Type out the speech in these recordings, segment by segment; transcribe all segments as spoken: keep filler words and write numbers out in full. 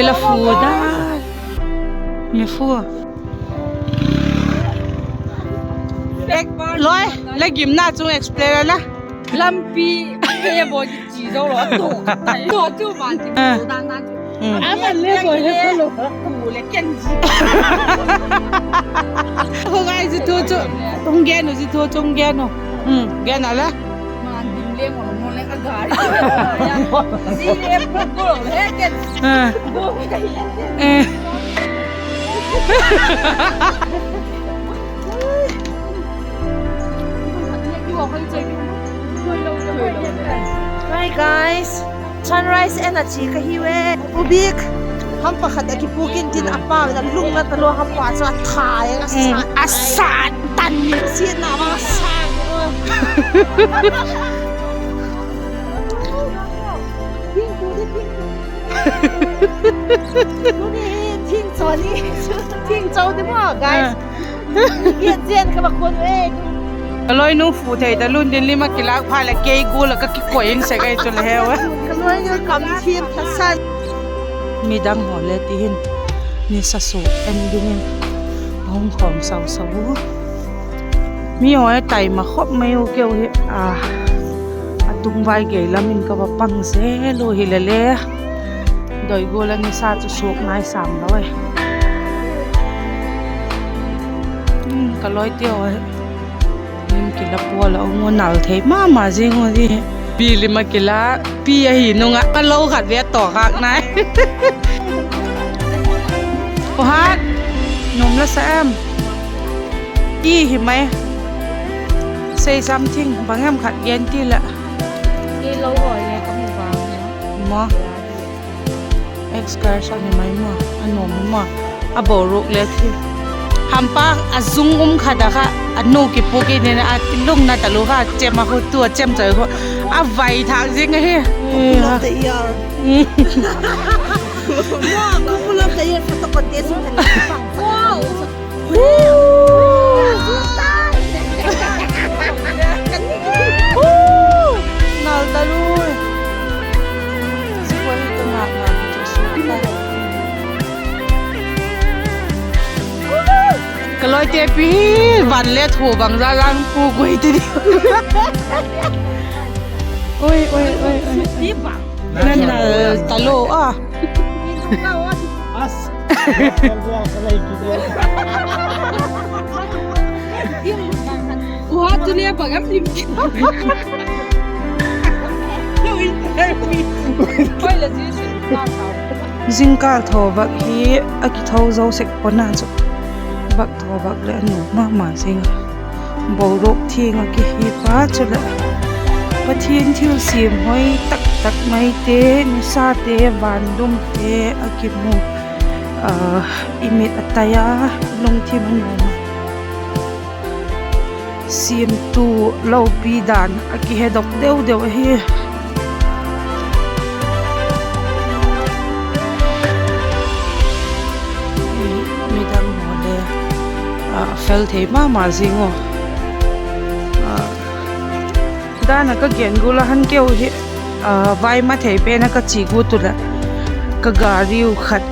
La fu da. Mi fu. Loi, la gimna chung explain la. Lampi, e bo ki chi zo lo, to, to chu ban ti, dan dan chu. A man le bo he ko lo. Ku le ken ji. Ko ngai ji thu chu. Hung gen u ji thu chu hung gen u. Gen a la. Man dim le mo mo le ka gari. Ji le ko lo he ken. Bo ka hi. Hi guys, sunrise en a chi ka hi ve. U Bik, hampa khat a kipuk intin a pau in a lungna talo hampa chu a tha e, a sa, a sa tan ni si na ma sa. Tuni hi thing chau ni, thing chau di maw, guys. Hian zen ka va khun e. Ka lawinu fu thei ta lun din lim a kilâk pha leh kei gual ah ka kikoi in sek ai chu le heu. Ka lawinu kam thiam tha san. Midang haw le ti hin nisa suak en dingin a hung khawm sau sau u. Mi haw e taima khop mai u keu hi a, a tung vai gei lam in ka va pang zel u hile le. Doi gual a nisa chu suak nai sam lo e. Ka lawite haw e. Lim kila pual a um u nal thei ma ma zing u di. Pi lim a kila, pi ahi nung ah ka lo khat ve tawk hâk nai. Pahat, nuam la sa em? I hi mai. Say something, bang em khat gen ti la. Maw. Excursion hi mai maw, a nuam maw, a boruak le thi. Hampa a zung um khat a kha, a nu kipuk in a lungna talu kha chem a khu, tu a chem choi khu, a vai thâk zing ahi. Ka lawite pi, van le thu bang za zang pu gui ti di. Oi, oi, oi, oi. Nan nal talo a. Zingkâl thaw vak hi a kitho zo sek pua na chu, vak thaw vak leh a nuam ma ma zing a. Boruak thiang a kihi pa chuleh Pathian thilsiam hoi tak tak maite, nisate, vandumte a kimu, i mit a tai a, lungthim a nuam a. Siamtu lopi dan a kihedok deu deu ahi. Midang haw le a fel thei ma ma zing u. Dan a ka gen gual a han keu hi, vai ma thei pen a ka chi gual tu leh, ka gari u khat,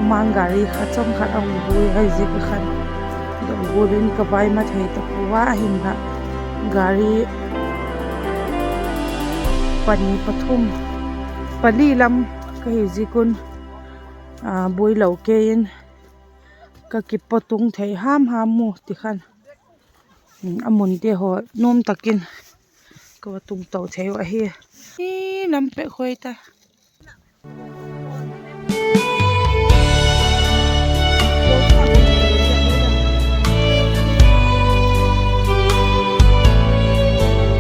umang gari khat chawm khat a hung buai ahi ziak a khan, dong gual in ka vai ma thei ta pua a, ahinla gari pani pathum, pali lam ka hi ziak un, buai lo kei in ka kipaw tung thei ham ham u ti khan, a munte haw nuam tak in ka va tung to thei u ahi. Lam pek hoi ta.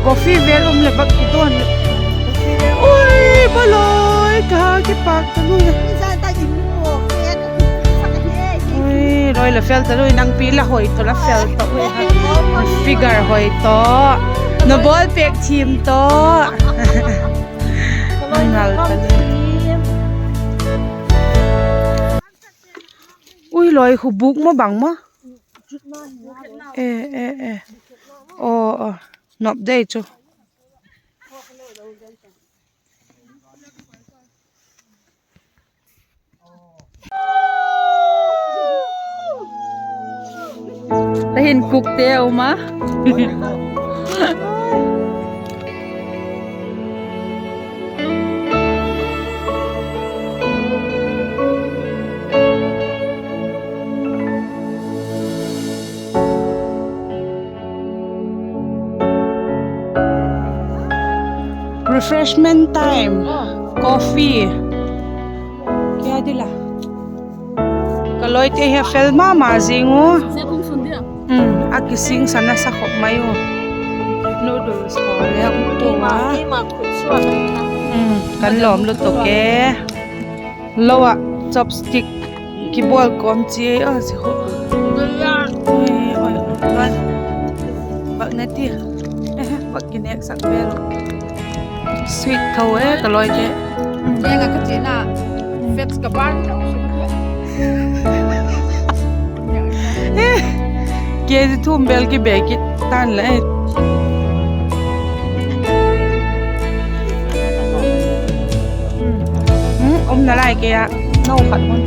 Coffee vel um leh bak ki dawn. Ui, bawloi, ka kipak ta lui. Ui, loi la fel ta lui, nang pi la hoi tawh, la fel tawh ui. Figure hoi tawh, na ball pêk thiam tawh. Ngal ta lui. Ui, loi khu bûk maw bang maw? E, e, e. Aw, aw. Nop dei chu. Tahin kukte um a. Refreshment time. Coffee. Kia dila. Ka lawite hi a fel ma ma zing u. A kisingsa nasa khop mai u. Noodles haw le um tua. Kan lawm lutuk e. Lo ah chopstick kibawl kawm chi a si khu. Bak na ti. Bak kineksak vel. Sweet tho e ka lawite. Neng a ka chiana. Fats ka ban. Kg thum vel kibe kit tan le. Um nalai kei a, no khat hun.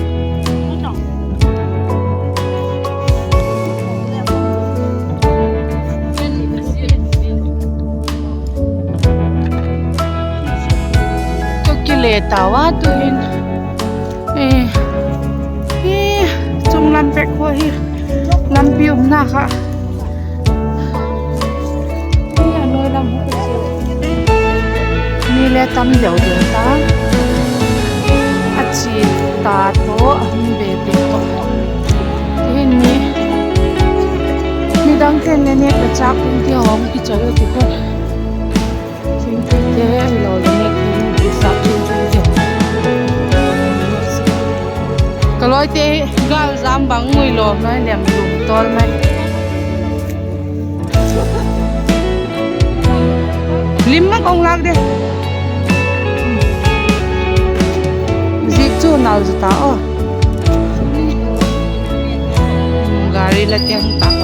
Ka kile tau a tu'hin. Chunglam vek khu hi lampi umna kha. Mi le tam deu deu ta. A chi ta tawh a hung be te tawh. Tu'hin mi, midangte'n le nêk le châk ding ti hawng kichai u ti khu. Thingpite lo le nêk ding ti sa thingpite. Ka lawite, gâl jam bang ngui lo mai lem lum tawl mai. Lim mak ong lâk de. Zik chu nal zu ta aw. Gari la tiang ta.